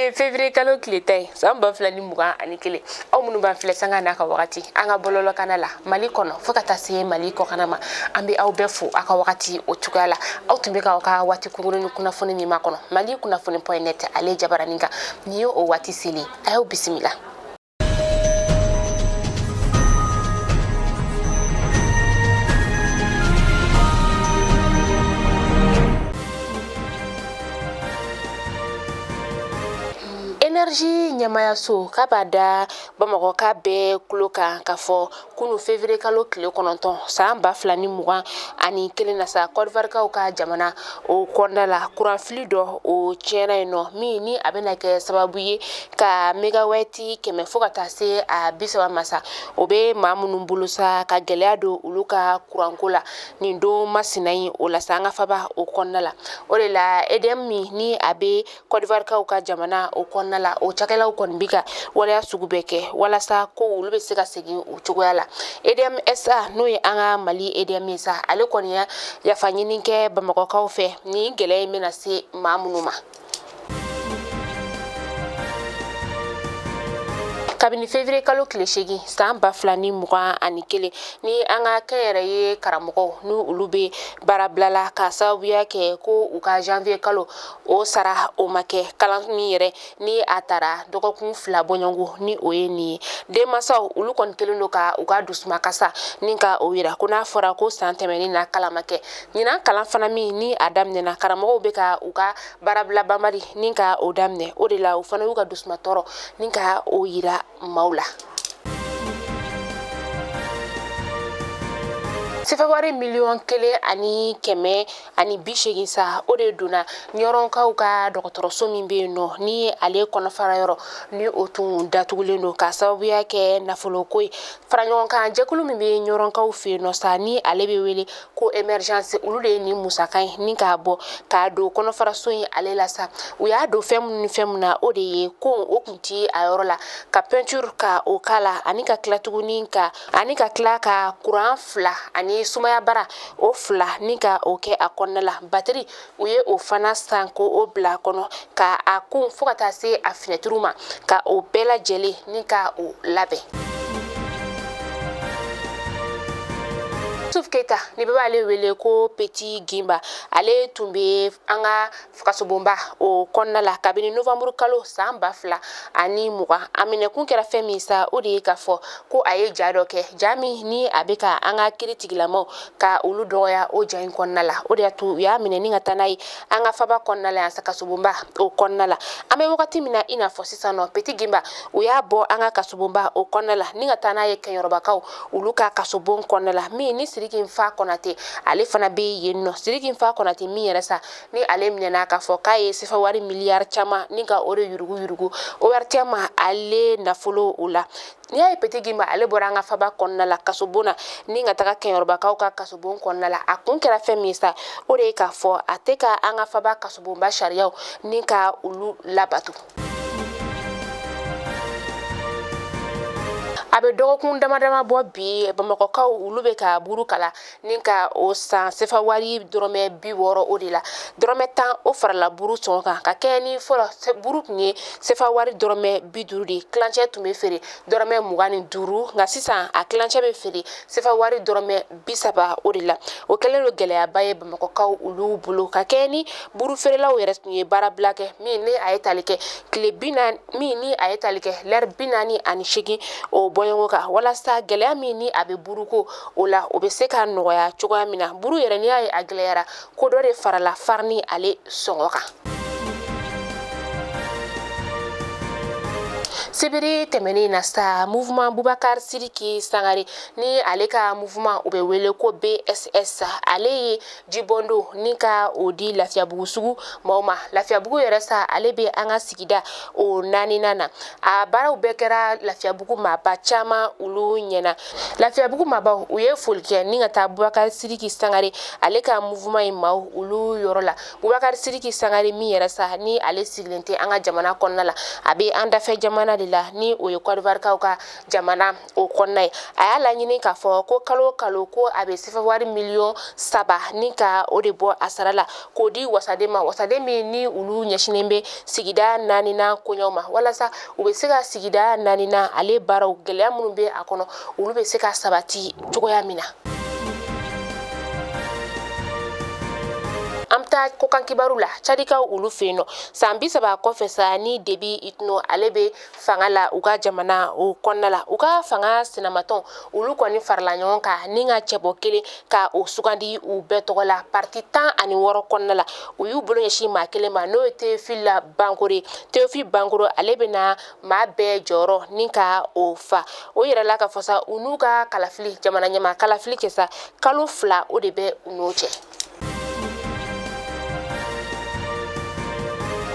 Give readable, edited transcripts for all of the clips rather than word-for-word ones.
Nin ye février kalo tile 10 ye, san 2021. Aw minnu b'an filɛ sanga n'a ka wagati an ka bɔlɔlɔkana la Mali kɔnɔ fo ka taa se Mali kɔkana ma, an bɛ aw bɛɛ fo aw ka wagati o cogoya la. Aw tun bɛ k'aw ka waati kunkurunnin kunnafoni min makɔnɔ Mali kunnafoni point net ale jabaranin kan, nin ye o waati selen. A y'aw bisimila. Énergie ɲɛmayaso k'a b'a da Bamakɔka bɛɛ tulo kan k'a fɔ kunu février kalo tile 9 san 2021 na sa, Kɔdiwarikaw ka jamana o kɔnɔna la, kuranfili dɔ o tiɲɛna yen nɔ, min ni a bɛna kɛ sababu ye ka mégawati 100 fo ka taa se a 30 ma sa, o bɛ maa minnu bolo sa, ka gɛlɛya don olu ka kuranko la nin don masina in o la sa, an ka faba o kɔnɔna la. O de la EDM min ni a bɛ Kɔdiwarikaw ka jamana o kɔnɔna la, o cakɛlaw kɔni bɛ ka waleya sugu bɛɛ kɛ walasa ko olu bɛ se ka segin o cogoya la. EDM SA, n'o ye an ka Mali EDM ye sa, ale kɔni ya yafa ɲini kɛ Bamakɔkaw fɛ nin gɛlɛya in bɛna se maa minnu ma. Kabini février kalo tile 8 san 2021 ni an ka kɛnyɛrɛye karamɔgɔw ni olu bɛ baarabila la k'a sababuya kɛ ko u ka janvier kalo o sara o ma kɛ, kalan min yɛrɛ ni a taara dɔgɔkun 2 bɔɲɔgɔnko ni o ye nin ye, denmansaw olu kɔni kɛlen don ka u ka dusumakasa ni ka o yira ko n'a fɔra ko san tɛmɛnen na kalan ma kɛ, ɲinan kalan fana min ni a daminɛna, karamɔgɔw bɛ ka u ka baarabila banbali ni ka o daminɛ. O de la u fana y'u ka dusumatɔɔrɔ ni ka o yira maaw la. Sefawari 1,180 sa, o de donna Ɲɔrɔnkaw ka dɔgɔtɔrɔso min bɛ yen nɔ, ni ale kɔnɔfara yɔrɔ ni o tun datugulen don k'a sababuya kɛ nafoloko ye. Faraɲɔgɔnkan jɛkulu min bɛ Ɲɔrɔnkaw fɛ yen nɔ sa, ni ale bɛ wele ko émergence, olu de ye nin musaka in ni k'a bɔ k'a don kɔnɔfaraso in ale la sa. U y'a don fɛn minnu ni fɛn min na, o de ye ko o tun ti a yɔrɔ la, ka peinture ka o k'a la, ani ka tila tuguni ka ani ka tila ka kuran 2 ani sumaya bara o 2 ni ka o kɛ a kɔnɔna la. Batiri, u ye o fana san ko o bila a kɔnɔ, ka a kun fo ka taa se a finɛtiriw ma, ka o bɛɛ lajɛlen ni ka o labɛn. Yusuf Keita, ni bɛɛ b'ale wele ko Petit Gimba, ale tun bɛ an ka kasobonba o kɔnɔna la kabini novembre kalo san 2020. A minɛkun kɛra fɛn min sa, o de ye k'a fɔ ko a ye ja dɔ kɛ, ja min ni a bɛ ka an ka kiri tigilamaw ka olu dɔgɔya o ja in kɔnɔna la. O de y'a to u y'a minɛ ni ka taa n'a ye an ka faba kɔnɔna la yan sa, kasobonba o kɔnɔna la. An bɛ wagati min na i n'a fɔ sisan nɔ, Petit Gimba, u y'a bɔ an ka kasobonba o kɔnɔna la ni ka taa n'a ye kɛɲɔrɔbakaw olu ka kasobon kɔnɔna la, min ni Sidiki Nfa Kɔnate ale fana bɛ yen nɔ. Sidiki Nfa Kɔnate min yɛrɛ sa, ni ale minɛna k'a fɔ k'a ye sefa wari miliyari caman ni ka o de yurugu yurugu ORTM ale nafolo o la. N'i y'a ye Petit Gimba ale bɔra an ka faba kɔnɔna la kasobon na ni ka taga kɛɲɔrɔbakaw ka kasobon kɔnɔna la, a kun kɛra fɛn min sa, o de ye k'a fɔ a tɛ ka an ka faba kasobonba sariyaw ni ka olu labato. A bɛ dɔgɔkun dama dama bɔ bi, Bamakɔkaw olu bɛ ka buru kala ni ka o san sefa wari dɔrɔmɛ 60 o de la. Dɔrɔmɛ 10 o farala buru sɔngɔ kan, ka kɛɲɛ ni fɔlɔ buru tun ye sefa wari dɔrɔmɛ 50 de ye, tilancɛ tun bɛ feere dɔrɔmɛ 25, nka sisan a tilancɛ bɛ feere sefa wari dɔrɔmɛ 30 o de la. O kɛlen don gɛlɛyaba ye Bamakɔkaw olu bolo, ka kɛɲɛ ni buru feerelaw yɛrɛ tun ye baarabila kɛ min ni a ye tali kɛ tile 40, min ni a ye tali kɛ lɛri 48 o bɔɲɔgɔn kan, walasa gɛlɛya min ni a bɛ buruko o la, o bɛ se ka nɔgɔya cogoya min na. Buru yɛrɛ, n'i y'a ye a gɛlɛyara, ko dɔ de farala farini ale sɔngɔ kan. Sibiri tɛmɛnen na sa, mouvement Bubakari Sidiki Sangare, ni ale ka mouvement o bɛ wele ko BSS, ale ye jibɔndo ni ka o di Lafiyabugu sugu maaw ma. Lafiyabugu yɛrɛ sa, ale bɛ an ka sigida o naaninan na. A baaraw bɛɛ kɛra Lafiyabugu maaba caman olu ɲɛna. Lafiyabugu maabaw u ye foli kɛ ni ka taa Bubakari Sidiki Sangare ale ka mouvement in maaw olu yɔrɔ la. Bubakari Sidiki Sangare min yɛrɛ sa, ni ale sigilen tɛ an ka jamana kɔnɔna la, a bɛ an dafɛ jamana de la. min la, ni o ye Côte d'Ivoire ka jamana o kɔnɔna ye, a y'a laɲini k'a fɔ ko kalo o kalo ko a bɛ sefa wari miliyɔn 3 ni ka o de bɔ a sara la k'o di wasaden ma, wasaden min ni olu ɲɛsinnen bɛ sigida naaninan koɲɛw ma, walasa u bɛ se ka sigida naaninan ale baaraw, gɛlɛya minnu bɛ a kɔnɔ, olu bɛ se ka sabati cogoya min na. An bɛ taa kɔkan kibaru la. Cadikaw olu fɛ yen nɔ, san 30 kɔfɛ sa ni Debi Itno ale bɛ fanga la u ka jamana o kɔnɔna la, u ka fanga sinamatɔn olu kɔni farala ɲɔgɔn kan ni ka cɛbɔ kelen ka o sugandi u bɛɛ tɔgɔ la. Parti 16 kɔnɔna la, u y'u bolo ɲɛsin maa kelen ma, n'o ye Théophile Bankore. Théophile Bankore ale bɛna maa bɛɛ jɔyɔrɔ ni ka o fa. O yɛrɛ la ka fɔ sa, u n'u ka kalafili, jamana ɲɛmaa kalafili kɛ sa, kalo 2 o de bɛ u n'o cɛ.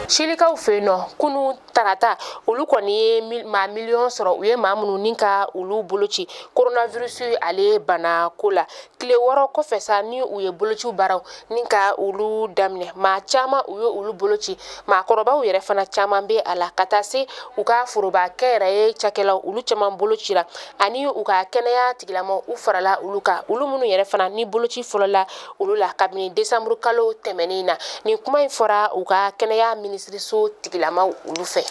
Silikaw fɛ yen nɔ, kunu tarata, olu kɔni ye maa miliyɔn sɔrɔ, u ye maa minnu ni ka olu boloci coronavirus ale bana ko la. Tile 6 kɔfɛ sa ni u ye bolociw baaraw ni ka olu daminɛ, maa caman u ye olu boloci, maakɔrɔbaw yɛrɛ fana caman bɛ a la, ka taa se u ka foroba kɛnyɛrɛye cakɛlaw, olu caman bolocira, ani u ka kɛnɛya tigilamaw, u farala olu kan, olu minnu yɛrɛ fana ni boloci fɔlɔla olu la kabini desanburu kalo tɛmɛnen na. Nin kuma in fɔra u ka kɛnɛya minisiriso tigilamaw olu fɛ.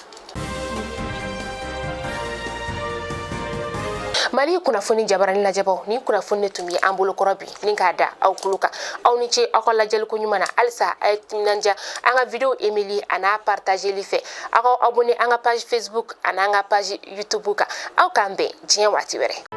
Mali kunnafoni jabarani lajɛbaw, ni kunnafoni de tun bɛ an bolo kɔrɔ bi ni k'a da aw tulo kan. Aw ni ce aw ka lajɛliko ɲuman na. Halisa a ye timinandiya an ka video aimeli a n'a partageli fɛ. Aw ka abonné an ka page Facebook a n'an ka page YouTube kan. Aw k'an bɛn diɲɛ waati wɛrɛ.